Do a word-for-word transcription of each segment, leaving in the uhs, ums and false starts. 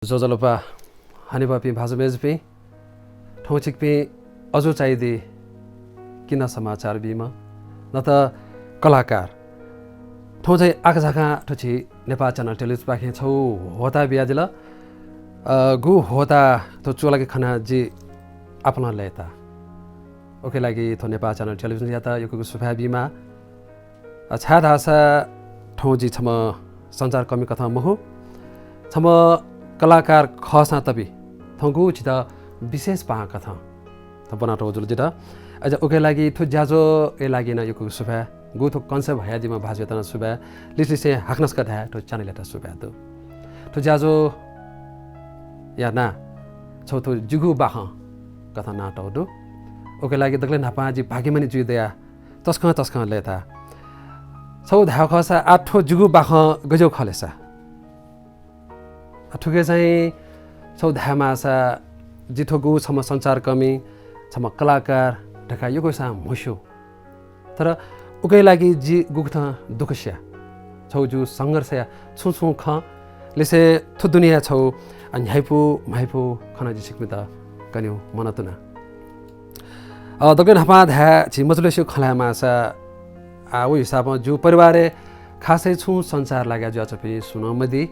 ज्वजलपा हनेबहःपिं भाजु मय्‌जुपिं, थौं छिकपिं अजू चाइदी कि न समाचार बीम्ह, न त कलाकार। थौं चाहिँ आकाझाकां थ्व झी नेपाः च्यानल टेलिभिजनपाखें छगू ह्वःताः बियादिल। अ, गु ह्वःताः थ्व चूलाके खनाः जि आपालं लय्‌ता। उकिया लागि थ्व नेपाः च्यानल टेलिभिजनयात यक्व यक्व सुभाय् बीमाः। अ, छाय्‌धाःसा थौं जि छम्ह सञ्चारकर्मी कथं मखु, छम्ह कलाकार खःसां तबि थौं गु झीत विशेष पाहां कथं थ्व ब्वनातःगु जुल जितः। अय्‌जुयाः उकिया लागि थ्व ज्याझ्वःया लागि नं यक्व यक्व सुभाय्। गु थ्व concept हयादीम्ह भाजुयात नं सुभाय्। लिसलिसें हाकनं छकः धाये, थ्व च्यानलयात सुभाय् दु। थ्व ज्याझ्वःया नां छगू थ्व जिगु बाखं कथं नां तःगु दु। उकिया लागि दकलय् न्हापां जि भाग्यमानी जुइ दयाः तसकं तसकं लय्‌ता। छगू धायेगु खःसा आः थ्व जिगु बाखं गज्याःगु खः ले सा? आ, थुके चाहिँ छगू धायेमाःसा जि थ्व गु छम्ह सञ्चारकर्मी, छम्ह कलाकार धकाः यक्वसां म्हस्यू। तर उकिया लागि जि गुकथं दुःख सिया। छगू जिगु संघर्षया छुं छुं खँ, लिसें थ्व दुनेया छगू, अ, न्ह्याइपु, म्हाइपु खँ नं जि छिकपिन्त कनेगु मनंतुना। अ, दकलय् न्हापां धाये, झी मजुलिसेगु खँ ल्हायेमाःसा, आ, व हिसाबं जिगु परिवारय् खासै छुं सञ्चार लागाः जुयाच्वंपिं सुं नं मदी,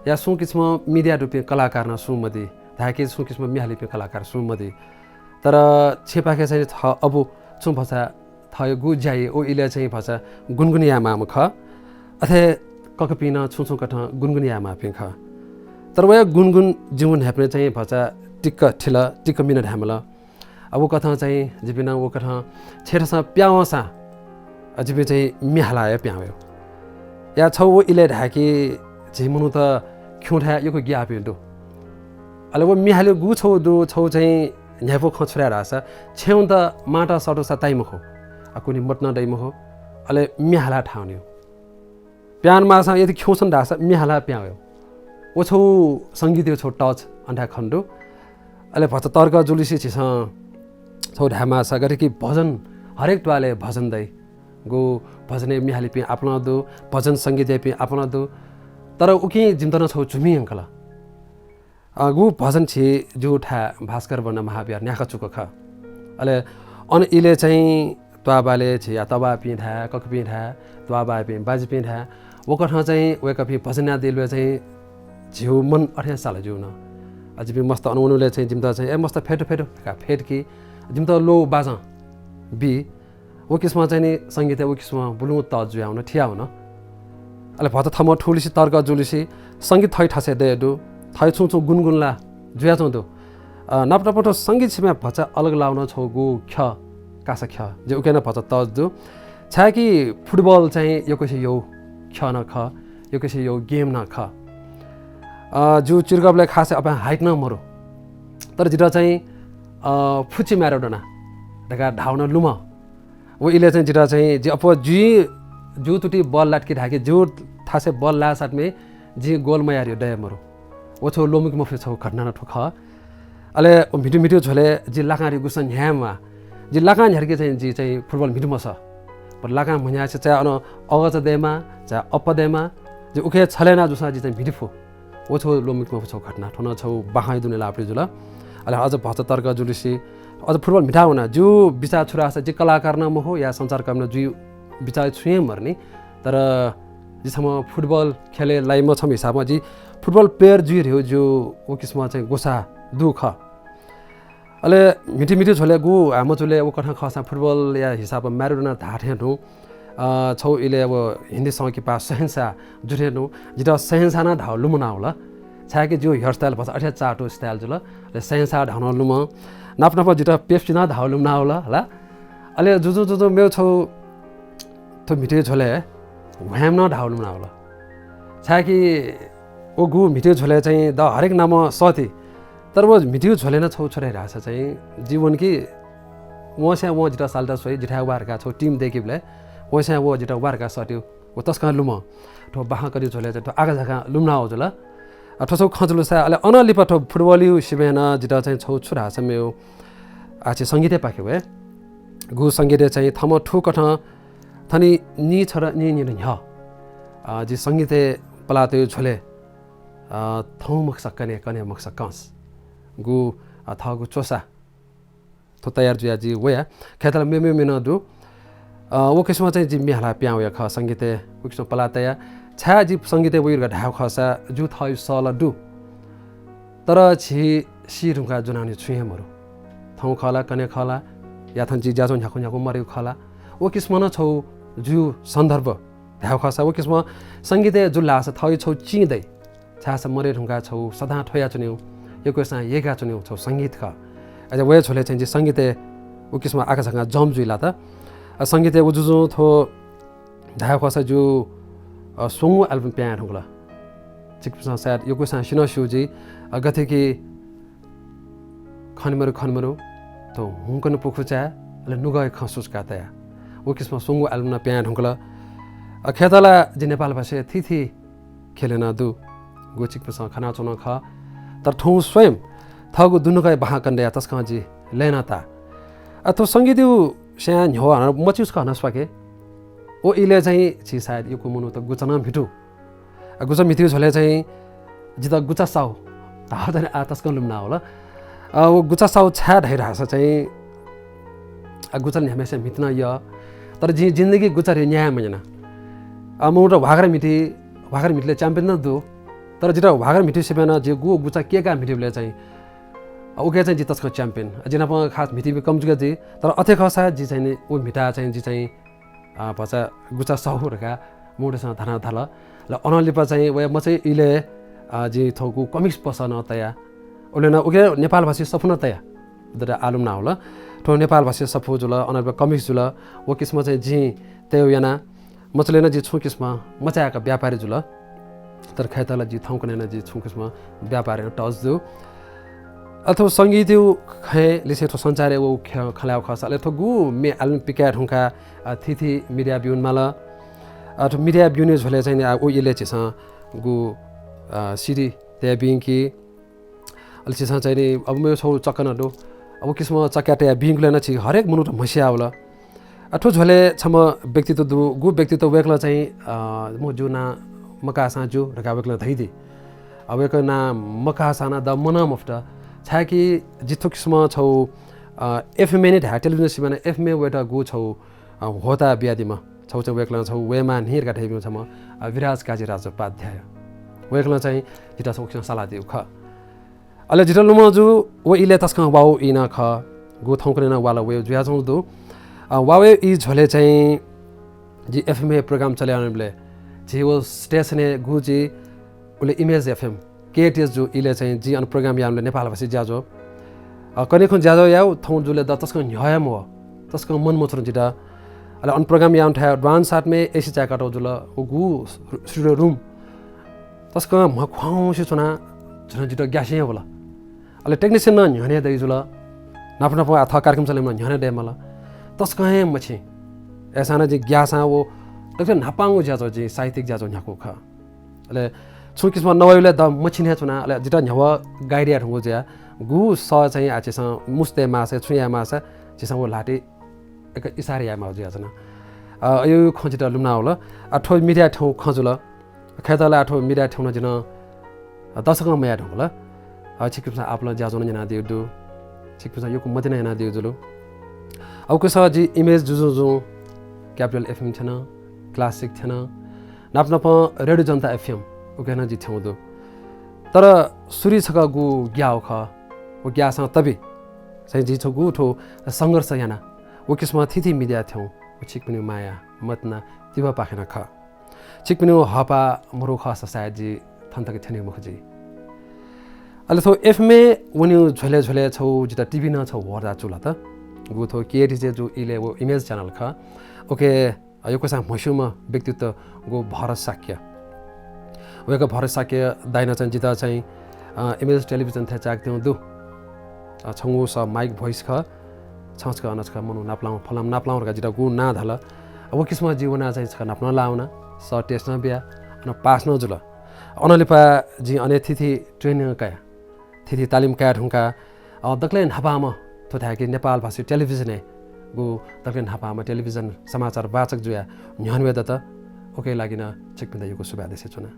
या सुं किसिमं media दुपिं कलाकार नं सुं मदी, धाय्‌के सुं किसिमं म्ये हालीपिं कलाकार सुं मदी। तर छेँपाखे चाहिँ थः अबु छुं भचा थःगु ज्याय् व इलय् चाहिँ भचा गुनगुन यायेमाःम्ह खः। अथे ककापिं नं छुं छुं कथं गुनगुन यायेमाःपिं खः। तर वया गुनगुन जिगु न्हाय्‌पनय् चाहिँ भचा टिक्क थिल, टिक्क मिन धायेमाल। अ, व कथं चाहिँ जिपिं नं व कथं छेँय् थःसां पिहां वंसां, अ, जिपिं चाहिँ म्ये हाला हे पिहां वयेगु। या छगू व इलय् धाय्‌के झी मनूत खिउँथाय् यक्व ग्याःपिं दु। अले व म्ये हालेगु छगू दु, छगू चाहिँ न्ह्याइपु खँ छु धाये धाःसा छेँय् वनेत मांत सःतूसा ताइ मखु, अ, कुन्हु मत नं दइ मखु, अले म्ये हालाः थाहां वनेगु। पिहां वनेमाःसां यदि खिउँछन धाःसा म्ये हालाः पिहां वयेगु। व छगू संगीतया छगू touch अन थाय् खने दु। अले भचा तःधिकः जुलिसे झीसं छगू धायेमाःसा गथे कि भजन, हरेक त्वालय् भजन दइ। गु भजनय् म्ये हालीपिं आपालं दु, भजन संगीत याइपिं आपालं दु। तर उकिं जिमित नं छगू झुमि यंकल। अ, गु भजन झी जिगु थाय् भास्कर वर्ण महाविहार न्ह्याकाच्वंगु खः। अले अन इलय् चाहिँ त्वाःबालय् झीया तःबाःपिं धाये, ककापिं धाये, त्वाःबाःपिं बाजुपिं धाये, व कथं चाहिँ वय्‌कःपिं भजन यानादीबलय् चाहिँ झीगु मन अथें साल जिगु नं। अ, जिपिं मस्त अन वनेबलय् चाहिँ जिमित चाहिँ, "ए मस्त फ्यतु फ्यतु" धकाः फ्यतुकी, जिमित ल्वःगु बाजं बी। व किसिमं चाहिँ नि संगीतय् व किसिमं बुलुं touch जुयावन, थियावन। अले भचा थःम्हं थुलिसे तःधिकः जुलिसे संगीत थःगु थासय् दये दु, थःगु छुं छुं गुनगुन ला जुयाच्वंगु दु। अ, नाप नाप थ्व संगीत सिमाय् भचा अलग लावन छगू ख्यः, कासा ख्यः। जिं उकी नं भचा touch दु। छाय्‌कि football चाहिँ यक्वसिया यःगु ख्यः नं खः, यक्वसिया यःगु game नं खः। अ, जिगु चिरुगुबलय् खासै अपाय् height नं मरु। तर जितः चाहिँ, अ, फुच्ची Maradona धकाः धावन लुमं। व इलय् चाहिँ जितः चाहिँ जि अप्वः जुइ, जिगु तुतिइ ball लात कि धाय्‌के जिगु थासय् ball लाःसाथं हे जिं goal मयाः दये मरु। व छगू ल्वःमंके मफुगु छगू घटना नं थ्व खः। अले व म्हितु म्हितु झ्वलय् जि लाकां रि गुसन न्ह्याये म्वाः। जि लाकां न्ह्याथें कि चाहिँ जि चाहिँ football म्हितु मसः। बरु लाकां म्हन्ह्यासे चाहे अन अगचा दयेमाः, चाहे अप्पा दयेमाः, जि उखे छलय् याना जूसां जि चाहिँ म्हितु फु। व छगू ल्वःमंके मफुगु छगू घटना, थ्व नं छगू बाखंया दुने लाःबलय् जुल। अले अझ भचा तःधिकः जुलिसे, अझ football म्हिता वना। जिगु बिचाः छु धाःसा जि कलाकार नं मखु, या सञ्चारकर्मी नं जुइ बिचाः छुं हे मरु नि। तर जि छम्ह football खेलय् लाइम्ह छम्ह हिसाबं जि football player जुइ धइगु जिगु व किसिमं चाहिँ ग्वसाः दु खः। अले म्हितु म्हितु झ्वलय् गु हामचुलय् व कथं खःसां football या हिसाबं Maradona धाःथें तुं, अ, छगू इलय् व हिन्दी संकिपा शहंशाह जुथें तुं जितः शहंशाह नं धाःगु लुमं नावल। छाय्‌कि जिगु hair style भचा अथे चाटु style जुल। अले शहंशाह धाःगु नं लुमं। नाप नाप जितः Pepsi नं धाःगु लुमं नावल हला। अले जुजुं जुजुं मेगु छगू थ्व म्हितुया झ्वलय् Wham नं धाःगु लुमं नावल। छाय्‌कि व गु म्हितुया झ्वलय् चाहिँ द हरेक नामं सःती। तर व म्हितुया झ्वलय् नं छगू छु धाये धाःसा चाहिँ जि वन कि वंसां वं जितः सालता स्वइ, जिथाय् वा धकाः छगू team दय्‌कीबलय् वंसां वं जितः वा धकाः सःत्यागु व तसकं लुमं। थ्व बाखंकथंया झ्वलय् चाहिँ थ्व आकाझाकां लुमं नावःगु जुल। अ, थ्व छगू खँ जुल सा, अले अनं लिपा थ्व football या सिबें नं जितः चाहिँ छगू छु धाःसा मेगु, आः झी संगीतया पाखे वये। गु संगीतय् चाहिँ थःम्हं थुकथं थन नीछदँ नीनिदँ न्ह्यः, अ, जि संगीतय् पलाः तयेगु झ्वलय् अ, थौं मखुसा कन्हय्, कन्हय् मखुसा कंस। गु, अ, थःगु च्वसा थ्व तयार जुया जि वया। खय्‌त ला मेमेमेनं दु। अ, व किसिमं चाहिँ जि म्ये हालाः पिहां वया खः संगीतय्, व किसिमं पलाः तया। छाय् जि संगीतय् वइ धकाः धायेगु खःसा जि थःगु सः ला दु। तर झी सी धुंकाः ज्वनावनी छुं हे मरु। थौं खः ला, कन्हय् खः ला, या थन जि ज्याझ्वः न्ह्याक्व न्ह्याक्व मरेगु खः ला। व किसिमं नं छगू जि सन्दर्भ धायेगु खःसा व किसिमं संगीतय् जुल धाःसा थःगु छगू चिं दइ। छाय्‌सा मरे धुंकाः छगू सदां थ्वयाच्वनेगु, यक्वसां यय्‌काच्वनेगु छगू संगीत खः। अले वया झ्वलय् चाहिँ जि संगीतय् व किसिमं आकाझाकां जम्प जुइ लात। अ, संगीतय् व जुजुं थ्व धायेगु खःसा जि, अ, स्वंगू album पिहां धुंकल। छिकपिन्सं सायद यक्वसां सि नं स्यू जि, अ, गथे कि खनेमरु खनेमरु, थ्व हुंकन पुखुचा, अले नुगःया खँ सुचुका तया। व किसिमं स्वंगू album नं पिहां धुंकल। अ, खय्‌त ला जि नेपाल भाषाय् थीथी ख्यलय् नं दु। गु छिकपिन्सं खनाच्वनागु खः। तर थौं स्वयं थःगु दुनुगःया बाखं कने दयाः तसकं जि लय्‌ताः। अ, थ्व संगीतय् स्यां न्ह्यः हानं मच्यू छकः हानं स्वाके। व इलय् चाहिँ झी सायद यक्व मनूत गुचा नं म्हितू। अ, गुचा म्हितीगु झ्वलय् चाहिँ जितः गुचा साहु धाःगु चाहिँ आः तसकं लुमना वल। अ, व गुचा साहु छाय् धाइ धाःसा चाहिँ, अ, गुचा न्ह्याम्हेसिनं म्हित नं यः। तर जिं जिन्दगी गुचा रे न्याये मन्यना। अ, मनूत ह्वाघ्रा म्हिती, ह्वाघ्रा म्हितीलय् champion नं दु। तर जितः ह्वाघ्रा म्हिती सिबें नं जि गु गुचा केकाः म्हितीबलय् चाहिँ, अ, उके चाहिँ जि तसकं champion। अ, जि नाप खास म्हितीपिं कम जुया जुइ। तर अथे खःसा जि चाहिँ नि व म्हिताः चाहिँ जि चाहिँ अ, भचा गुचा साहु धकाः मनूतय्‌सं धाना धाल। अले अनं लिपा चाहिँ वया मचाया इलय्, अ, जिं थौंकन्हय् comics पसः नं तया। उबलय् नं उके नेपाल भाषी सफू नं तया। उद्घाटन आलुम नावल। थ्व नेपाल भाषी सफू जुल, अनं लिपा comics जुल। व किसिमं चाहिँ जिं तयेगु याना। मचाया नं जि छुं किसिमं मचाय्‌क व्यापारी जुल। तर खय्‌त ला जि थौंकन्हय् नं जि छुं किसिमं व्यापारय् नं touch दु। अले थ्व संगीतया खँय् लिसे थ्व संसारय् व ख-, खँ ल्हायेगु खःसा, अले थ्व गु म्ये album पिकाये धुंकाः, अ, थीथी media ब्यूगु माल। अ, थ्व media ब्यूगु झ्वलय् चाहिँ नि, अ, व इलय् झीसं गु, अ, CD तयाबिंकी। अले झीसं चाहिँ नि, अब मेगु छगू चक्क नं दु। अब व किसिमं चक्क तयाबिंगुलिं नं झी हरेक मनूत म्हसिया वल। अ, थ्व झ्वलय् छम्ह व्यक्तित्व दु, गु व्यक्तित्व वय्‌कलं चाहिँ, अ, म ज्यू नां मकाःसां ज्यू धकाः वय्‌कलं धयादी। अ, वय्‌कः नां मकाःसां नं द मनं मफुत। छाय्‌कि जि थ्व किसिमं छगू, अ, एफएमए नि धाये, television सिमाना एफएमए वयेत गु छगू, अ, ह्वःताः बियादीम्ह छगू चाहिँ वय्‌कलं छगू वयेमाः नि धकाः धयाबिंम्ह छम्ह, अ, विराज काजी राजोपाध्याय। वय्‌कलं चाहिँ जितः छगू किसिमं सल्लाह दीगु खः। अले जितः लुमं जू, व इलय् तसकं वा व ई नं खः। गु थौंकन्हय् नं वा व ई जुयाच्वंगु दु। अ, वा व ई झ्वलय् चाहिँ जि एफएमए program चले यानाबलय् झी व stationय् गु जि उबलय् Image एफएम, केटीएस जू इलय् चाहिँ जि अन program यानाबलय् नेपाल भाषी ज्याझ्वः। अ, कन्हय् खुन्हु ज्याझ्वः यायेगु थौं जुलय् द तसकं न्ह्यः हे मवः, तसकं मन मछुन जितः। अले अन program यानाथाय् द्वान साथम्ह एसी चाय्‌कातःगु जुल, व गु studio room तसकं म्हख्वाउँसे च्वनाः झन जितः ग्यासें हे वल। अले technician नं न्ह्यःने दइ जुल। नाप नाप आः थः कार्यक्रम चलेमा नं न्ह्यःने दयेमाल। तसकं हे मछिं। अय्‌सां नं जिं ग्याःसां व दकलय् न्हापांगु ज्याझ्वः जिं साहित्यिक ज्याझ्वः न्ह्याकूगु खः। अले छुं किसिमं नवाइबलय् द मछिं हे च्वना। अले जितः न्ह्यवः guide याये धुंकूगु जुयाः गु सः चाहिँ आः झीसं मुस तये माःसा, छुं याये माःसा, झीसं व ल्हातय् एक इसारा याये माःगु जुयाच्वन। अ, अय् खँ जितः लुमना वल। अ, थ्व media थ्यंगु खँ जुल। खय्‌त ला थ्व media थ्यंगु नं जिं, अ, दसकं मयाये धुंकल। अ, छिकपिन्सं आपालं ज्याझ्वः नं न्यनादीगु दु। छिकपिन्सं यक्व मतिइ नं यानादीगु जुल। अ, उकिसं जि Image जुजुं जुं Capital एफएम थ्यन, Classic थ्यन, नाप नापं रेडियो जनता एफएम उकी नं जि थ्यंगु दु। तर सुरुइ छकः गु ग्याःगु खः, व ग्याःसां तबि चाहिँ जिं छगू थ्व संघर्ष याना, व किसिमं थीथी media थ्यंगु, व छिकपिनिगु माया, मतिना, तिबःपाखें नं खः। छिकपिनिगु हःपाः मरु खःसा सायद जि थन तक थ्यनीगु मखु जुइ। अले थ्व एफएमए वनीगु झ्वलय् झ्वलय् छगू जितः टिभी नं छगू ह्वःताः चूलात। गु थ्व केएटिजे जू इलय् व Image channel खः। उकी, अ, यक्वसां म्हस्यूम्ह व्यक्तित्व गु भरत शाक्य। वय्‌कः भरत शाक्य दाइनं चाहिँ जितः चाहिँ, अ, Image television थें च्याकातःगु दु। अ, छंगु सः Mike Voice खः। छं छकः अन छकः मनू नापलाः, फलाम नापलाः धकाः जितः गु नां धाल। अ, व किसिमं जि वनाः चाहिँ छकः नापलाः वना, सः test नं बिया, अन pass नं जुल। अनंलिपा जिं अन हे थीथी training कया, थीथी तालिम कया धुंकाः, अ, दकलय् न्हापांम्ह थ्व धाय्‌के नेपाल भाषी television हे गु दकलय् न्हापांम्ह television समाचार वाचक जुयाः न्ह्यःने वये दत। उकिया लागि नं छिकपिन्त यक्व सुभाय् देछानाच्वना।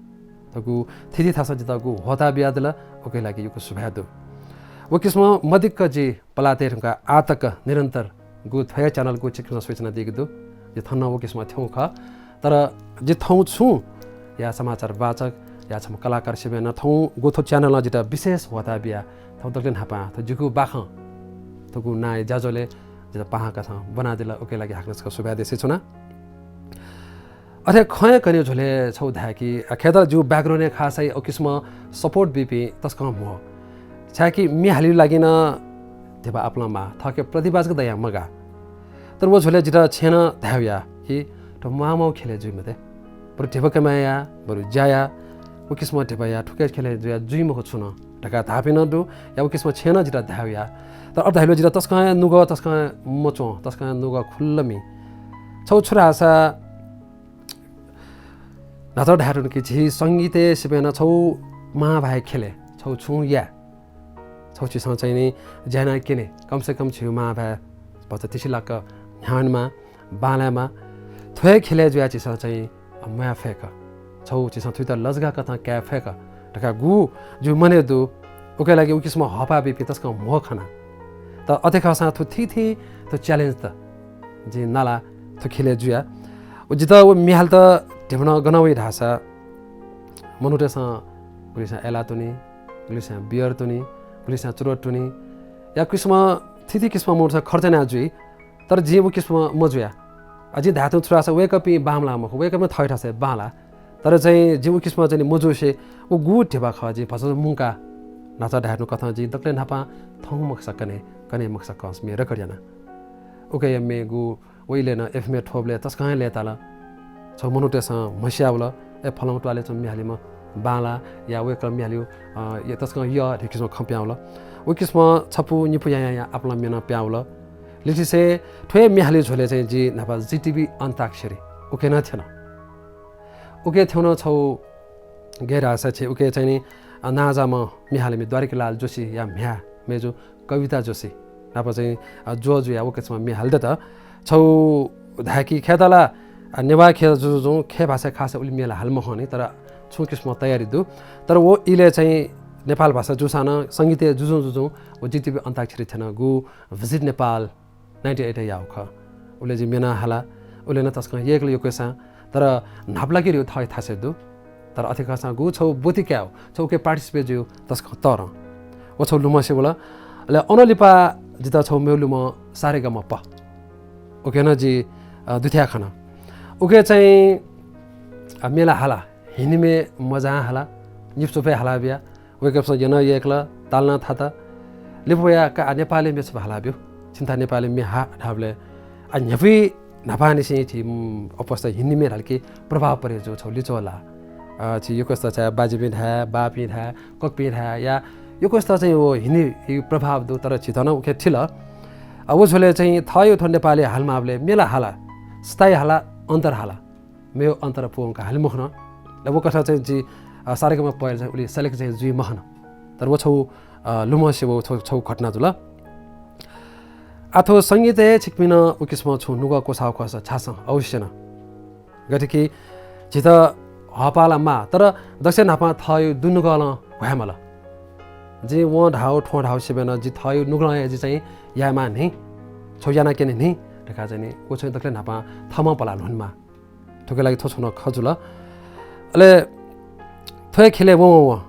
थुगु थीथी थासं जितः गु ह्वःताः बियादिल, उकिया लागि यक्व सुभाय् दु। व किसिमं मदिक्क जि पलाः तये धुंकाः आः तक निरन्तर गु थ्व हे channel गु छिकपिन्सं सूचनादीगु दु। जि थन नं व किसिमं थ्यंगु खः। तर जि थौं छुं या समाचार वाचक, या छम्ह कलाकार सिबें नं थौं गु थ्व channel नं जितः विशेष ह्वःताः बियाः थौं दकलय् न्हापां थ्व जिगु बाखं थुगु नांया ज्याझ्वलय् जितः पाहां कथं ब्वनादिल, उकिया लागि हाकनं छकः सुभाय् देछानाच्वना। अथे खँय् कने झ्वलय् छगू धाये कि, अ, खय्‌त जिगु background-य् खासय् व किसिमं support बीपिं तसकं म्हो। छाय्‌कि म्ये हालेगु लागि नं धिबा आपालं माः, थःके प्रतिभा जक दयाः मगाः। तर व झ्वलय् जितः छेँनं धायेगु याः कि थ्व म्वाःम्वाःगु ख्यलय् जुइ मते। बरु धिबा कमाय् या, बरु ज्या या, व किसिमं धिबा या, थुके ख्यलय् जुया जुइ मखु छुं नं धकाः धाःपिं नं दु, या व किसिमं छेँनं नं जितः धायेगु याः। तर अथे धाइबलय् जितः तसकं हे नुगः तसकं हे मच्वं, तसकं हे नुगः खुल्ल मी। छगू छु धाःसा न्हाचः धाये धुन कि झी संगीतय् सिबें नं छगू मांभाय् ख्यलय् छगू छुं या, छगू झीसं चाहिँ नि ज्या यानाः क्यने, कम से कम झीगु मांभाय् भचा तिसि लाक्क न्ह्यावनेमाः, बांलायेमाः। थ्व हे ख्यलय् जुयाः झीसं चाहिँ म्वाये फय्क, छगू झीसं थुइत लजगाः कथं काये फय्क धकाः गु जिगु मनय् दु। उकिया लागि व किसिमं हःपाः बीपिं तसकं म्हो खना। तर अथे खःसां थ्व थीथी थ्व challenge-त जिं नाला थ्व ख्यलय् जुया। व जितः व म्ये हालेत धिबा नं गनं वइ धाःसा मनूतय्‌सं गुलिसिनं अय्‌लाः त्वनी, गुलिसिनं beer त्वनी, गुलिसिनं चुरोट त्वनी। या किसिमं थीथी किसिमं मनूतय्‌सं खर्च याना जुइ। तर जिं व किसिमं मजुया। अ, जिं धाये धुन छु धाःसा वय्‌कःपिं बांमलाः मखु, वय्‌कःपिं थःथःगु थासय् बांलाः। तर चाहिँ जिं व किसिमं चाहिँ नि मजुसे व गु धिबा खः जिं भचा मुंकाः न्हाचः धाये धुन कथं जिं दकलय् न्हापां थौं मखुसा कने, कने मखुसा कंस म्ये record याना। उकिया मेगु व इलय् नं FM-य् थ्वःबलय् तसकं हे लय्ताल। छगू मनूतय्‌सं म्हस्यावल, ए, फलां त्वालय् च्वंम्ह म्ये हालेम्ह बांलाः, या वय्‌कलं म्ये हालेगु, अ, या तसकं यः धइगु किसिमं खँ पिहां वल। व किसिमं छपु निपु यायां यायां आपालं म्ये नं पिहां वल। लिसें थ्व हे म्ये हालेगु झ्वलय् चाहिँ जि न्हापा GTV अन्ताक्षरी उकी नं थ्यन। उकी थ्यन छगू गय् धाःसा छि उकी चाहिँ नि, अ, नांजाःम्ह म्ये हालेम्ह द्वारिकालाल जोशीया म्ह्याय् मय्‌जु कविता जोशी नाप चाहिँ, अ, ज्वः जुयाः व किसिमं म्ये हाले दत। छगू धाय्‌कि खय्‌त ला, अ, नेवाः ख्यः जुजुं खय् भाषाय् खासय् उलि म्ये ला हाले मखंनि, तर छुं किसिमं तयारी दु। तर व इलय् चाहिँ नेपाल भाषा जूसां नं संगीतय् जुजुं जुजुं व GTV अन्ताक्षरी थ्यन, गु Visit Nepal ninety eight-य् याःगु खः। उलय् जिं म्ये नं हाला, उलय् नं तसकं यय्‌कल यक्वसां, तर न्हापा लागिं धइगु थःगु थासय् दु। तर अथे खःसां गु छगू ब्वति कायेगु, छगू उकी participate जुइगु तसकं तःधं। व छगू लुमंसे वल। अले अनं लिपा जितः छगू मेगु लुमं सारेगामापा। उकी नं जि, अ, दुथ्याः खन। उकी चाहिँ, अ, म्ये ला हाला, हिन्दी म्ये मजां हाला, निपु छपु हे हाला बिया। वय्‌कःपिन्सं यनं यय्‌कल, ताल नं थात। लिपा वयाः का, आ, नेपाली म्ये छपु हाला ब्यु। छिन्त नेपाली म्ये हा धाःबलय्, आ, न्ह्यइपुइ न्हापांनिसें झी, उम्, अप्वस्ता हिन्दी म्ये धाल कि प्रभाव परे जू छगू लिच्वः ला। अ, झी यक्वस्ता चाहिँ बाज्यापिं धाये, बाःपिं धाये, ककापिं धाये, या यक्वस्ता चाहिँ व हिन्दी प्रभाव दु, तर झीत नं उखे थिल। अ, व झ्वलय् चाहिँ थःगु थ्व नेपाली हालेमाःबलय् म्ये ला हाला, स्थायी हाला, अन्तर हाला। मेगु अन्तर पूवंकाः हाले मखन। ल, व कथं चाहिँ जि, अ, सारेगामापाय् चाहिँ उलि select चाहिँ जुइ मखन। तर व छगू, अ, लुमंसे व छगू, छगू घटना जुल। आः थ्व संगीतय् छिकपिं नं उ किसिमं छुं नुगः क्वसाः खःसा छासं अवश्य नं। गथे कि झीत हःपाः ला माः, तर दकलय् न्हापां थःगु दुनुगलं ह्वाये माल। जिं वं धाःगु, थ्वं धाःगु सिबें नं जि थःगु नुगलं हे जि चाहिँ यायेमाः नि, छगू याना क्यने नि धकाः चाहिँ नि व छुं दकलय् न्हापां थःम्हं पलाः ल्ह्वनेमाः। थुकिया लागि थ्व छुं नं खँ जुल। अले थ्व हे ख्यलय् वं वं वं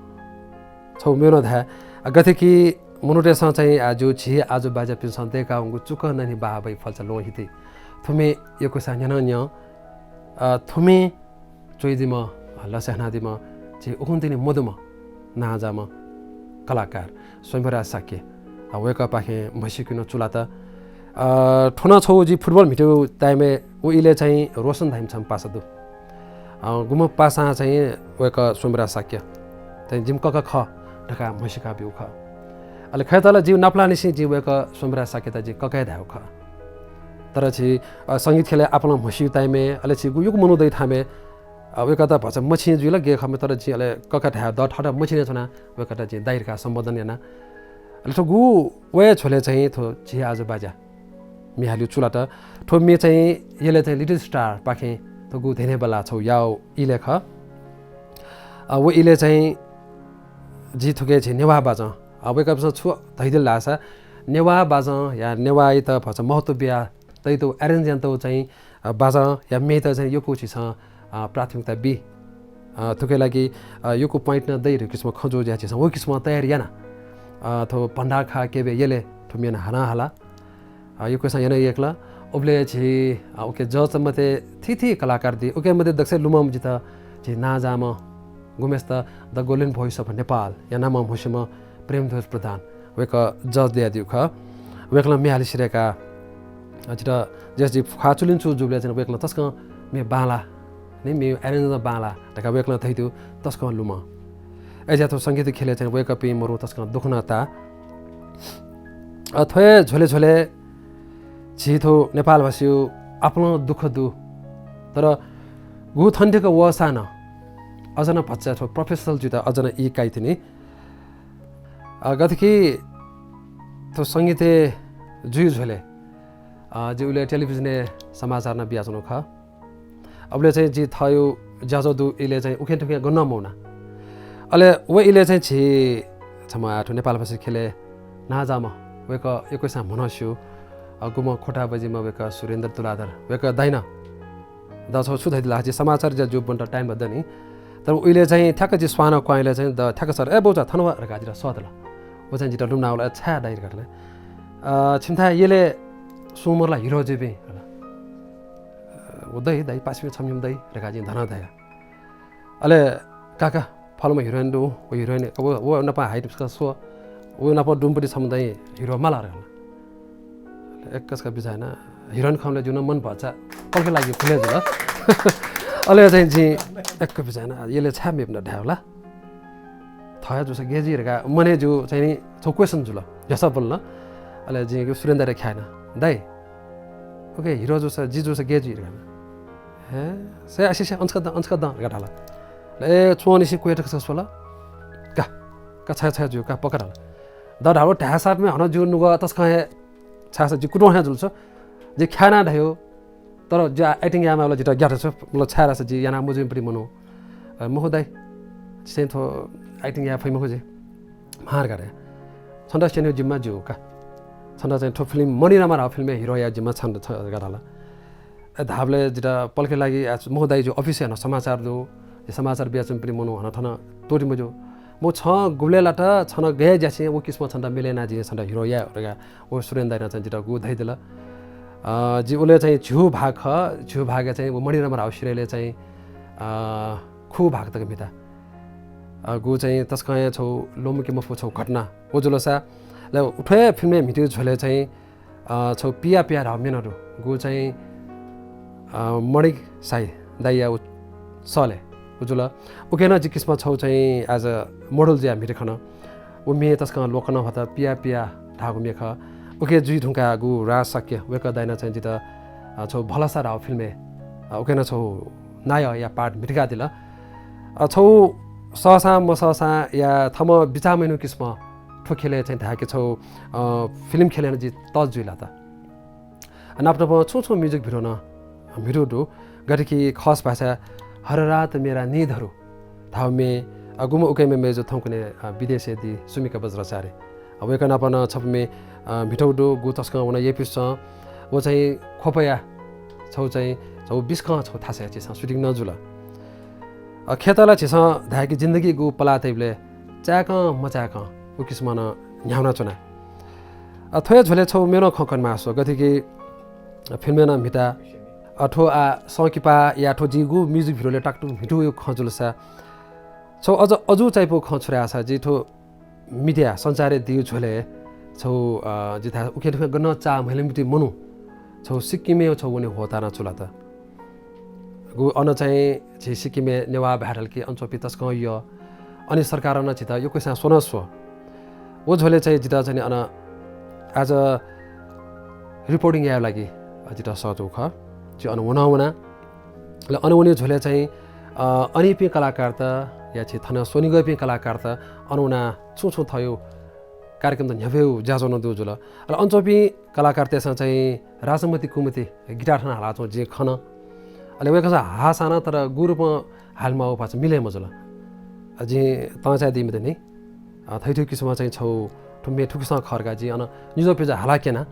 छगू मेगु नं धाये, अ, गथे कि मनूतय्‌सं चाहिँ आः जि झी आजु बाज्यापिन्सं दय्‌कावंगु चुकं ननी बाहाबइ फल्चा ल्वहंहिति। थ्व म्ये यक्वसां न्यँ नं न्यँ, अ, थ्व म्ये च्वइदिम्ह, अ, लसय् हनादीम्ह झी उखुन्हु तिनि मदुम्ह नांजाःम्ह कलाकार स्वयम्भूराज शाक्य, अ, वय्‌कःपाखें म्हसीके नं चूलात। अ, थ्व नं छगू जि फुटबल म्हितेगु time-य् व इलय् चाहिँ रोशन धाइम्ह छम्ह पासा दु। अ, गुम्ह पासां चाहिँ वय्‌कः स्वयम्भूराज शाक्य चाहिँ जिमि कका खः धकाः म्हसीका ब्यूगु खः। अले खय्‌त ला जिगु नापलाःनिसें जिं वय्‌कः स्वयम्भूराज शाक्ययात जिं कका हे धायेगु खः। तर झी, अ, संगीत ख्यलय् आपालं म्हसीगु time-य्, अले झी गु यक्व मनू दइ थाय्, अ, वय्‌कःयात भचा मछिं जुइ ला गय् खः, तर जिं अले कका धाये दः, थःत मछिने च्वनाः वय्‌कःयात जिं दाइ धकाः सम्बोधन याना। अले थ्व गु व हे झ्वलय् चाहिँ थ्व झी आजु बाज्या म्ये हालेगु चूलात। थ्व म्ये चाहिँ यलय् चाहिँ Little Star पाखें थ्व गु धेने बल्लाः छगू याःगु इलय् खः। अ, व इलय् चाहिँ जि थुके झी नेवाः बाजं, अ, वय्कःपिन्सं छु धइदिल धाःसा, नेवाः बाजं या नेवाःयात भचा महत्व बिया तइतौ, arrange यानातौ चाहिँ, अ, बाजं या म्येत चाहिँ यक्व झीसं, अ, प्राथमिकता बी। अ, थुके लागि, अ, यक्व point नं दइ धइगु किसिमं खँ जू जुया झीसं व किसिमं तयारी याना। अ, थ्व भण्डार खा केबे यलय् थ्व म्ये नं हानं हाला। अ, यक्वसां याना यंकल। उबलय् झी, अ, उके judge मते थीथी कलाकार दी। उके मते दकलय् लुमं जितः झी नांजाःम्ह गुम्हेसित The Golden Voice of Nepal या नामं म्हसीम्ह प्रेमध्वज प्रधान वय्कः judge दयादीगु खः। वय्कलं म्ये हाले सिधय्काः, अ, जितः जस जि ख्वाः चुलिं चू जूबलय् चाहिँ वय्कलं तसकं म्ये बांलाः, नि म्ये arrange बांलाः धकाः वय्कलं धइदीगु तसकं लुमं। अय्जुया थ्व संगीत ख्यलय् चाहिँ वय्कःपिं मरु तसकं दुःख नं ताः। अ, थ्व हे झ्वले झ्वले झी थ्व नेपालभाषीया आपालं दुःख दु। तर गु थन थेक वःसां नं अझ नं भचा थ्व professional जुइत अझ नं ई काइतिनि। अ, गथे कि थ्व संगीतय् जुइ झ्वले, अ, जि उलय् television-य् समाचार नं बियाच्वनागु खः। अबलय् चाहिँ जि थःगु ज्याझ्वः दु इलय् चाहिँ उखें थुखें गनं मवना। अले व इलय् चाहिँ झी छम्ह आः थ्व नेपालभाषी ख्यलय् नांजाःम्ह वय्कः यक्वसां म्हनं स्यू, अ, गुम्ह खोटा बजिम्ह वय्कः सुरेन्द्र तुलाधर वय्कः दाइनं द छगू छु धयादिल, झी समाचार ज्या जूबलय् time दनि। तर उइले चाहिँ ठ्याक्क जि स्वानं क्वहां इलय् चाहिँ द ठ्याक्क सर, "ए बौचा, थन वा" धकाः जितः सःतल। व चाहिँ जितः लुमनाः वल, "ए, छाय् दाइ?" धकाः धाल। "अ, छिमिथाय् यलय् सुं मरु ला हिरो जुइपिं?" धकाः। "अ, व दइ, दाइ, पासापिं छम्ह निम्ह दइ" धकाः जिं धनं धया। अले "का का, फलाम्ह हिरोइन दु, व हिरोइन, व, व नाप height स्व, व नाप दुम्हपट्टि छम्ह दाइ हिरो माल" धकाः। अले एक्कसका बिचाः याना, हिरोइन खंबलय् जिगु नं मन भचा पलखे लागि फुले जुल। अले चाहिँ जिं एक्क बिचाः याना, यलय् छाय् मेपिन्त धायेवं ला? थः हे जूसा गय् जुइ धकाः मनय् जिगु चाहिँ नि छगू question जुल, न्ह्यसः बल्ल। अले जिं सुरेन्द्र दाइयात ख्याना, "दाइ, OK, हिरो जूसा, जि जूसा गय् जुइ" धकाः। "हे, से आसे से, अंछकः द, अंछकः द" धकाः धाल। अले च्वंनिसें क्वय् तक स्वल। "का, का, छाय् छाय् जुइ, का, पक्का" धाल। द धाःगु धायेसाथं हे हानं जिगु नुगः तसकं हे छाय्‌सा जि कुतुं हे जुल छु। जि ख्यानाः धायेगु, तर जि acting यायेमाःबलय् जितः ग्यात छु, मतलब छाय्‌धाःसा जि याना मजुइम्ह पट्टि मनू। अ, मखु दाइ, जि चाहिँ थ्व acting याये फइ मखु जि। मार गाडे। छन्त स्यनेगु जिम्मा ज्यू का। छन्त चाहिँ थ्व film मणिरमा धाःगु film-य् हिरो यायेगु जिम्मा छन्त छ धकाः धाल। अ, धाःबलय् जितः पलखे लागि, आ, मखु दाइ, जि office-य् हानं समाचार दु। जि समाचार बियाच्वंपिं मनू हानं थन त्वःते मज्यू। मखु, छं गुबलय् लात, छन्त गय् ज्याछिं व किसिमं छन्त मिले यानाः जिं छन्त हिरो याये धकाः व सुरेन्द्र दाइनं चाहिँ जितः गु धयादिल। अ, जि उलय् चाहिँ झिगू भाग खः, झिगू भागय् चाहिँ व मणिरमा धाःगु serial-य् चाहिँ, अ, खुगू भाग तक म्हिता। अ, गु चाहिँ तसकं हे छगू ल्वःमंके मफु छगू घटना। व जुलसा, ल, उथ्वय् film-य् म्हितेगु झ्वलय् चाहिँ अ, छगू पिया पिया धाःगु म्ये नं दु। गु चाहिँ, अ, मणिक साई दाइया उ सलय् उ जुल। उके नं जि किसिमं छगू चाहिँ as a model जुयाः म्हिते खन। उ म्ये तसकं लोकं नं हत, पिया पिया धाःगु म्ये खः। उके जुइ धुंकाः गु राज शाक्य वय्कः दाइनं चाहिँ जितः, अ, छगू भलसा धाःगु film-य्, अ, उके नं छगू नायःया part म्हितकादिल। अ, छगू सःसां मसःसां या थःम्हं बिचाः मयाःगु किसिमं थ्व ख्यलय् चाहिँ धाय्‌के छगू, अ, film ख्यलय् नं जि touch जुइ लात। नाप नापं छुं छुं music video नं म्हितू दु। गथे कि खस भाषाय् हर रात मेरा नींदहरू धाःगु म्ये, अ, गुम्ह उकेम्ह मय्जु थौंकन्हय्, अ, विदेशय् दी सुमिका बज्राचार्य। अ, वय्कः नाप नं छपु म्ये, अ, म्हितू दु, गु तसकं व नं येँपिसं। व चाहिँ ख्वपया छगू चाहिँ छगू बिस्कं छगू थासय् झीसं shooting नं जुल। अ, खेत ला झीसं धाय्‌के जिन्दगी गु पलाः तइबलय् चाय्‌कं मचाय्‌कं उ किसिमं नं न्ह्यानाच्वना। अ, थ्व हे झ्वलय् छगू मेगु नं खँ कनेमाः स्वः, गथे कि film-य् नं म्हिता, अ, थ्व आः संकिपा या थ्व जिगु music video-लय् ताकतुं म्हितूगु खँ जुलसा, छगू अझ अजू चायापुगु खँ छु धाःसा, जि थ्व media सञ्चारय् दीगु झ्वलय् छगू, अ, जि धाःसा उखें थुखें गनं चाः म्हय्‌लाःम्ह मनू छगू सिक्किमय् छगू वने ह्वःताः नं चूलात। गु अन चाहिँ झी सिक्किमय् नेवाः भाय् धाल कि अन च्वंपिं तसकं यः। अनि सरकारं नं झीत यक्वस्यां स्वनाः स्वः। व झ्वलय् चाहिँ जितः चाहिँ अन as a reporting यायेगु लागि जितः सःतूगु खः। जि अन वनाः वना। अले अन वने झ्वलय् चाहिँ, अ, अनयापिं कलाकारत या झी थन स्वनिगःपिं कलाकारत अन वनाः छुं छुं थःगु कार्यक्रमत न्ह्यब्वयेगु ज्याझ्वः नं दुगु जुल। अले अन च्वंपिं कलाकारतय्‌सं चाहिँ राजमति कुमति guitar थन हालाच्वंगु जिं खन। अले वय्‌कःसं हाःसां नं तर गु रूपं हालेमाःगु भचा मिले मजुल। जिं तंचाय् दीमि दनि। अ, थैथु किसिमं चाहिँ छौ थु मे थुकिसं खर्का जिं अन निजो पिजा हाला क्यना।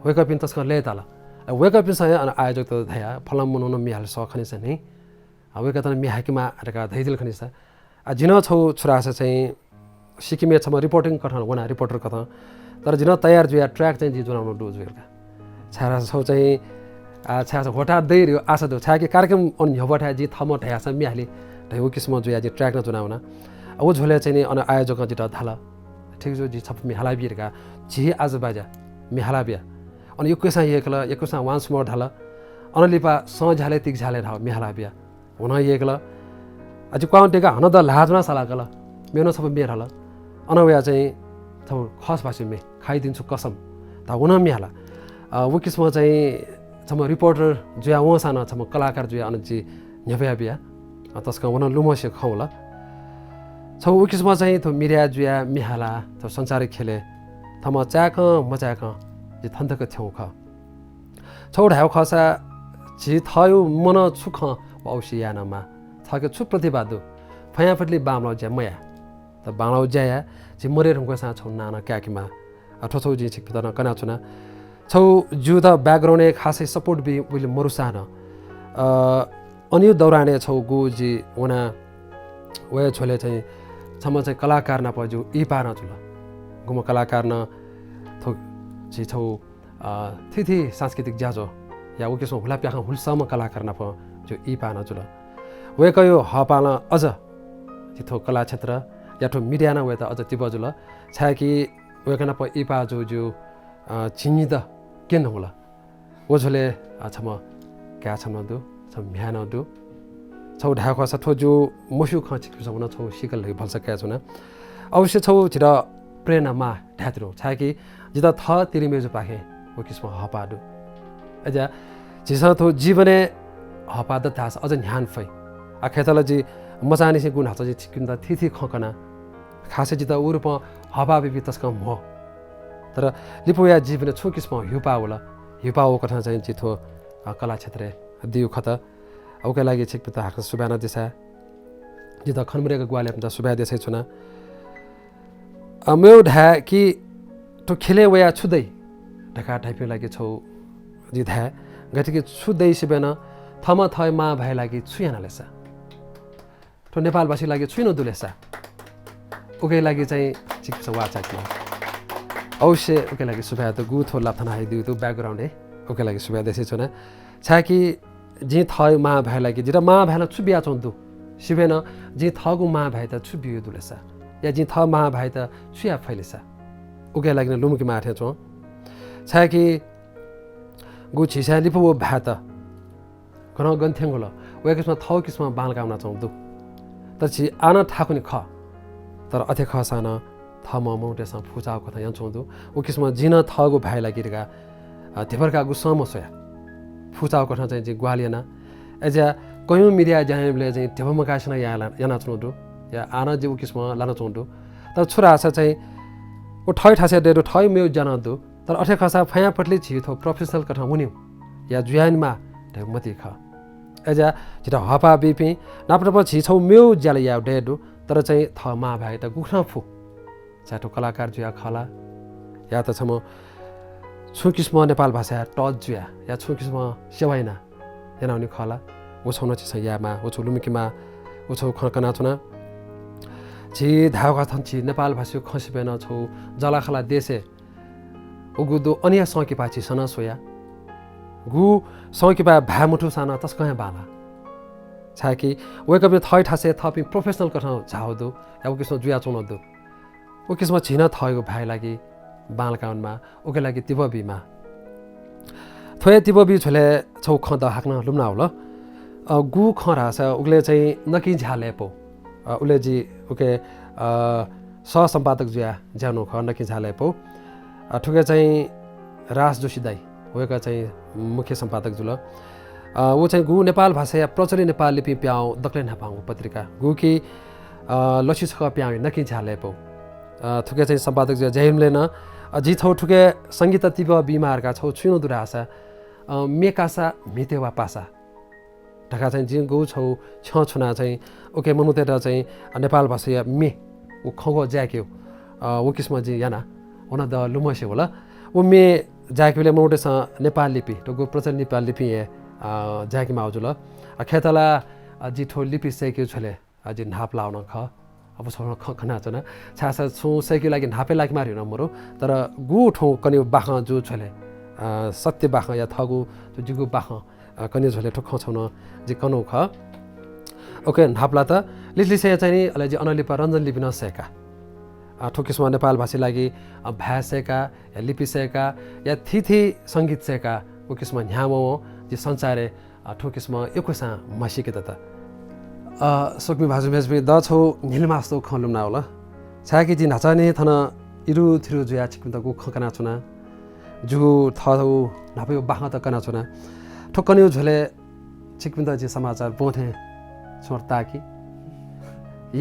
वय्कःपिं तसकं लय्ताल। अ, वय्कःपिन्सं हे अन आयोजकत धया, "फलाम मनू नं म्ये हाले सः खनिसा नि। अ, वय्कःत नं म्ये हाकेमा" धका धैदिल खनिसा। अ, जिं नं छौ छुरासा चाहिँ सिक्किमय् छम्ह reporting कथं वना, reporter कथं। तर जिं नं तयार जुया track चाहिँ जिं ज्वनावना दु जुइल का। छाय् छौ चाहिँ, अ, छाय् होटा दै रियो आशा दु। छाय्कि कार्यक्रम अन न्ह्यब्वथाय् जिं थमं धयासा म्ये हाले धैगु किसिमं जुया जिं track नं ज्वनावना। अ, व झ्वलय् चाहिँ नि अन आयोजकं जितः धाल, "ठीक जु, जि छपु म्ये हाला बी" धका। झी आजु बाजा म्ये हाला बिया। अन यक्वसां येकल, यक्वसां once more धाल। अन लिपा सं झ्याले तिक झ्याले धाव म्ये हाला बिया। हुन येकल। अझ क्वाउन तेका हन द ल्हाः ज्वना सालाकल। मेनं छपु म्ये धाल। अन वया चाहिँ छपु खस भाषी म्ये, खाइदिन्छु कसम। धा हुन म्ये हाला। अ, व किसिमं चाहिँ छम्ह reporter जुया वंसां नं छम्ह कलाकार जुया अन जि न्ह्यब्वया बिया। अ, तसकं व नं लुमंसे खँ वल। छौ व किसिमं चाहिँ थ्व media जुया म्ये हाला, थ्व संचार ख्यलय् थम्हं चाय्कं मचाय्कं जि थन तक थ्यंगु खः। छौ धायेगु खःसा झी थःयु मनं छु खं व औषि याये नं माः। थःके छु प्रतिभा दु, फयांफतलि बांमलाउ ज्या मया। त बांमलाउ ज्या या, झी मरे धुंकूसां छौ नां नं काय्केमाः। अ, थ्व छौ जिं छिकपिन्त नं कनाच्वना। छौ ज्यूत background-य् खासै support बी उलि मरुसां नं, अ, अनियु दौरानय् छौ गु जि वना वया झ्वलय् चाहिँ छम्ह चाहिँ कलाकार नाप ज्यू इहिपाः नं जुल। गुम्ह कलाकार नं थ्व झी छौ, अ, थीथी सांस्कृतिक ज्याझ्वः या व किसिमं हुला प्याखं हुलसम्म कलाकार नाप ज्यू इहिपाः नं जुल। वय्कःयु हःपालं अझ झी थ्व कला क्षेत्र या थ्व media नं वय्त अझ तिबः जुल। छाय्कि वय्कः नाप इहिपाः जू ज्यू, अ, झिंनिदँ क्यने धुंकल। व झ्वलय्, अ, छम्ह काय् छम्ह नं दु, छम्ह म्ह्याय् नं दु। छौ धायेगु खःसा थ्व ज्यू मस्यू खँ छिकपिन्सं नं छौ सीकल धइगु भलसा कयाच्वना। अवश्य छौ झीत प्रेरणा माः धायेत्यनागु, छाय्कि जितः थः तिरिमय्जुपाखें व किसिमं हःपाः दु। अय्जा, झीसं थ्व जीवनय् हःपाः दत धाःसा अझ न्ह्यान फइ। आः खय्‌त ला जि मचांनिसें गुगु न्हाचः जि छिकपिन्त थीथी खँ कना। खासै जितः व रूपं हःपाः बीपिं तसकं म्हो। तर लिपा वया जीवनय् छुं किसिमं ह्यूपाः वल। ह्यूपाः वःकथं चाहिँ जि थ्व, अ, कला क्षेत्रय् दीगु खत। अ, उकिया लागि छिकपिन्त हाकनं सुभाय् नं देछाये। जितः खनेदुगु ग्वाहालियापिन्त सुभाय् देछायाच्वना। अ, मेव धाये कि थ्व ख्यलय् वयाः छु दइ धकाः धाइपिं लागि छौ जि धाये, गथे कि छु दइ सिबें नं थःम्हं थःगु मां भाय् लागि छु यानालेसा, थ्व नेपालभाषी लागि छुं नं दुलेसा, उकिया लागि चाहिँ छिकपिन्सं वाः चाय्केमाः। अवश्य उकिया लागि सुभाय् दु, गु थ्व लापा थन हाइदिउ दु background-य्, उकिया लागि सुभाय् देछायाच्वना। छाय्कि जिं थःगु मां भाय् लागि, जितः मां भाय्‌नं छु बियाच्वंगु दु सिबें नं जिं थःगु मां भाय्‌यात छु बियागु दुलेसा, या जिं थः मां भाय्‌यात छु याये फइलेसा, उकिया लागि नं लुमंकेमाः थें च्वं। छाय्कि गु झीसं लिपा व भाय्‌त गनं गन थ्यंगु ल, वय्कःपिन्सं थःगु किसिमं बांलाका वनाच्वंगु दु। तर झी आः नं थाकुनि खः। तर अथे खःसां नं थःम्हं मनूतय्सं फुचाःगु कथं यानाच्वंगु दु। व किसिमं जिं नं थःगु भाय् लागि धकाः, अ, धिबा धकाः गुबलें मस्वया। फुचाःगु कथं चाहिँ जिं ग्वाहालि याना। अय्जा कयौं media ज्या याइबलय् चाहिँ धिबा मकासें नं याना, यानाच्वंगु दु। या आः नं जि व किसिमं लानाच्वंगु दु। तर छु धाःसा चाहिँ व थःगु थासय् दये दु, थःगु मेगु ज्या नं दु। तर अथे खःसा फयांपतले झी थ्व professional कथं वनेगु या जुयानिमाः धयागु मतिइ खः। अय्जा झीत हःपाः बीपिं नाप नाप झी छौ मेगु ज्या ला याये दये दु, तर चाहिँ थः मां भाय्‌यात गुकथं फु? चाहे थ्व कलाकार जुया खः ला, या त छम्ह छुं किसिमं नेपाल भाषाया touch जुया, या छुं किसिमं सेवा याना, यानावनी खः ला, व छौ नं झीसं यायेमाः, व छौ लुमंकेमाः, व छौ खँ कनाच्वना। झी धायेगु खःसा थन झी नेपाल भाषाया खँ सिबें नं छौ जःलाखःला देशय् उगु दु अनिया संकिपा झीसं नं स्वया। गु संकिपा भाय् मथूसां नं तसकं हे बांलाः। छाय्कि वय्कःपिं थःगु थासय् थःपिं professional कथं झाःगु दु, या व किसिमं जुयाच्वंगु दु। व किसिमं झी नं थःगु भाय् लागि बांलाका वनेमाः, उकिया लागि तिबः बीमाः। थ्व हे तिबः बी झ्वलय् छौ खँ द हाकनं लुमना वल। अ, गु खँ धाःसा उगलय् चाहिँ नकिं झ्याः लय्पौ। अ, उलय् जि उके, अ, सह सम्पादक जुया ज्या यानागु खः, नकिं झ्याः लय्पौ। अ, थुके चाहिँ राज जोशी दाइ, वय्कः चाहिँ मुख्य सम्पादक जुल। अ, व चाहिँ गु नेपाल भाषाया प्रचलित नेपाल लिपिं प्याहां दकलय् न्हापांगु पत्रिका, गुकी, अ, लछि छकः प्याहां नकिं झ्याः लय्पौ। अ, थुके चाहिँ सम्पादक जुया ज्या याइबलय् नं, अ, जि छौ थुके संगीत तिबः बीमाः धकाः छौ छुं नं दु धाःसा, अ, म्ये कासा म्हितय् वा पासा। धकाः चाहिँ जिं गु छौ छ्यं छुना चाहिँ उके मनूतय्‌त चाहिँ नेपाल भाषाया मे व खँग्वः जाय्‌केगु, अ, व किसिमं जिं याना। व नं द लुमंसे वल। व मे जाय्‌केबलय् मनूतय्‌सं नेपाल लिपि, थ्व गु प्रचलित नेपाल लिपि हे, अ, जाय्‌के माःगु जुल। अ, खय्‌त ला, अ, जि थ्व लिपि सय्‌केगु झ्वलय्, अ, जि न्हापा लाःगु नं खः। अब छौं खँ खनाच्वना। छाय्‌सा छुं सय्‌केगु लागि न्हापा लाके माः धइगु नं मरु, तर गु थौं कनेगु बाखं जूगु झ्वलय्, अ, सत्य बाखंया थःगु थ्व जिगु बाखं, अ, कनेगु झ्वलय् थ्व खँ छौं नं जि कनागु खः। OK, न्हापा लात। लिसलिसे चाहिँ नि, अले जि अनंलिपा रञ्जन लिपि नं सय्‌का। अ, थ्व किसिमं नेपाल भाषाया लागि, अ, भाय् सय्‌का, या लिपि सय्‌का, या थीथी संगीत सय्‌का, व किसिमं न्ह्यावं जि संसारय्, अ, थ्व किसिमं यक्वसां म्हसीके दत। अ, स्वकुमि भाजु मय्‌जुपिं, द छौ न्हिलिमास्ति खँ लुमनावल। छाय्‌कि जि न्हाचः निं थन इरुथिरु जुयाः छिकपिन्त गु खँ कनाच्वना। जिगु थःगु न्हापाया बाखंत कनाच्वना। थ्व कनेगु झ्वलय् छिकपिन्त जिं समाचार ब्वं थें छुं ताल कि,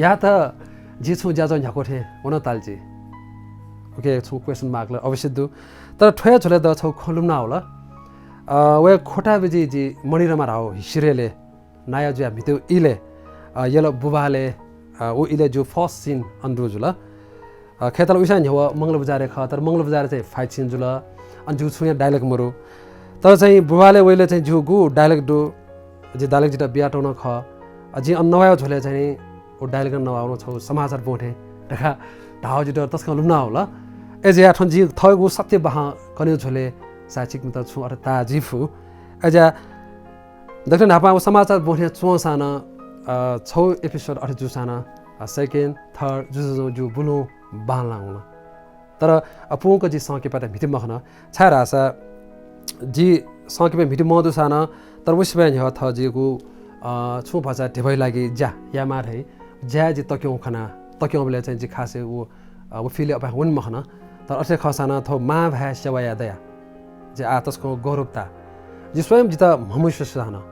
या त जिं छुं ज्याझ्वः न्ह्याक्व थें व नं ताल जि। OK, छुं question mark ला अवश्य दु। तर थ्वया झ्वलय् द छौ खँ लुमनावल। अ, वया ख्वटा बिजि जि मणिरमा धाउ हिसिरेले नाया जुया म्हितेगु इलय्, अ, यल बुबाले, अ, व इलय् जु first scene अन दु जुल। अ, खय्‌त ला उइसां न्ह्यव मंगल बजारय् खः, तर मंगल बजारय् चाहिँ fight scene जुल। अन जु छुं हे dialogue मरु। तर चाहिँ बुबाले वइलय् चाहिँ जु गु dialogue दु, जि dialogue जितः बियातःगु नं खः। अ, जिं अन नवायेगु झ्वलय् चाहिँ नि व dialogue नं नवाःगु नं छौ समाचार ब्वं थें धकाः धाउ जितः तसकं लुमनावल। अय्‌जुया थन जि थःगु सत्य बाखं कनेगु झ्वलय् सायद छिकपिन्त छुं अथे ताः जुइ फु। अय्‌जुया दकलय् न्हापां व समाचार ब्वं थें च्वंसां नं, अ, छौ episode अथे जूसां नं, अ, second, third जुजुजुं जु बुलुं बांलां वन। तर अप्वंक जि संकिपाय् म्हिते मखन। छाय्‌धाःसा जि संकिपाय् म्हिते मदुसां नं, तर व सिबय् न्ह्यः थः जिगु, अ, छुं भचा धिबाया लागि ज्या यायेमाः धइ ज्याय् जि तक्यं खना। तक्यंबलय् चाहिँ जि खासय् व, अ, व field अपाय् वने मखन। तर अथे खःसां नं थ्व मांभाय् सेवा याये दया जि आः तसकं गौरव ताः। जि स्वयं जितः म्हमस्यूसां नं,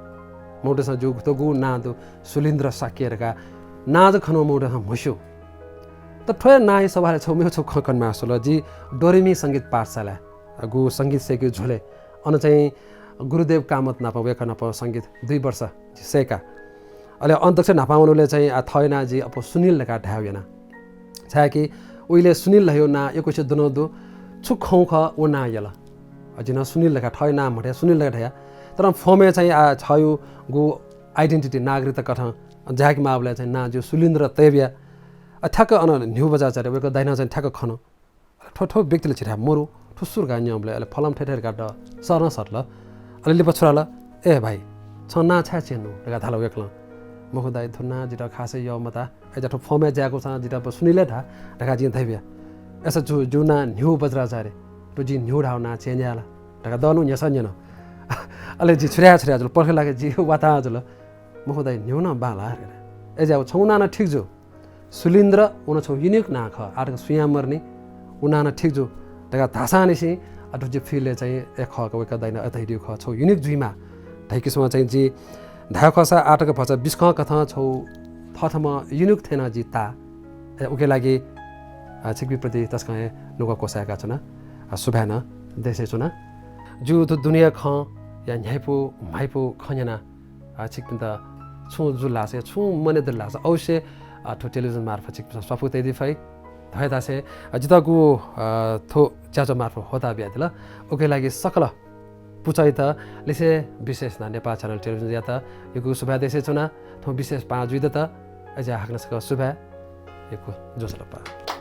मनूतय्‌सं जु थ्व गु नां दु सुलिन्द्र शाक्य धकाः नां जक खन मनूतय्‌सं म्हस्यू। तर थ्वया नांया सवालय् छौ मेगु छौ खँ कनेमास्ति वल। जि डोरेमी संगीत पाठशालाय् गु संगीत सय्‌केगु झ्वलय् अन चाहिँ गुरुदेव कामत नाप वय्‌कः नाप संगीत दुई वर्ष जि सय्‌का। अले अन दकलय् न्हापां वनेबलय् चाहिँ आ थःया नां जि अप्वः सुनिल धकाः धायेगु याना। छाय्‌कि उइलय् सुनिल धयागु नां यक्वसिया दुने दु। छु खँ खः व नां यल। अ, जिं नं सुनिल धकाः थःया नां मधया, सुनिल धकाः धया। तर अन फर्मय् चाहिँ आ थःगु identity नागरिकता कथं जाय्‌के माःबलय् चाहिँ नां जि सुलिन्द्र तयाबिया। अ, ठ्याक्क अन न्ह्यू बजारय् झारे वय्‌कः दाइनं चाहिँ ठ्याक्क खन। अले थ्व, थ्व व्यक्ति ला झी थाय् मरु, थ्व सु धकाः न्यंबलय् अले फलाम थथे धकाः द सरं सतल। अले लिपा छु धाल, ए भाइ, छं नां छाय् change यानागु धकाः धाल वय्‌कलं। मखु दाइ, थ्व नां जितः खासय् यः मता। अय्‌जा थ्व फर्मय् जाय्‌कूसां जितः सुनिल हे धाः धकाः जिं धयाबिया। अय्‌सा जु, जु नां न्ह्यू बज्राचार्य, थ्व जिं न्ह्यू धाःगु नां change याये ला धकाः दनु न्ह्यसः न्यन। अले जि छु धया छु धया जुल, पर्खे लाके जि वातां जुल। मखु दाइ, न्ह्यू नं बांलाः धकाः। अय्‌जा छंगु नां नं ठीक जू। सुलिन्द्र, व नं छौ unique नां खः, आः तक सुयां मरुनि, व नां नं ठीक जू धकाः धाःसांनिसें आ थ्व जि field-य् चाहिँ ए खः का, वय्‌कः दाइनं अथे धयादीगु खः, छौ unique जुइमाः धइकिसिमं चाहिँ जि धायेगु खःसा आः तक भचा बिस्कं कथं छौ थःथम्हं unique थें नं जि ताः। ए, उकिया लागि, आ, छिकपिं प्रति तसकं हे नुगः क्वसाय्‌काच्वना। आ, सुभाय् नं देछानाच्वना। जिगु थ्व दुनेया खँ या न्ह्याइपु, म्हाइपु खँ न्यनाः आ, छिकपिन्त छुं जुल धाःसा, छुं मनय् दल धाःसा अवश्य, आ, थ्व television मार्फत छिकपिन्सं स्वापू तयादी फइ। धयाथें, आ, जितः गु, आ, थ्व ज्याझ्वः मार्फत ह्वःताः बियादिल। उकिया लागि सकल पुचःयात लिसें विशेष यानाः नेपाल channel television-यात यक्व सुभाय् देछानाच्वना। थौं विशेष पाहां जुइदत। अय्‌जुया हाकनं सकल सुभाय्। यक्व ज्वजलपा।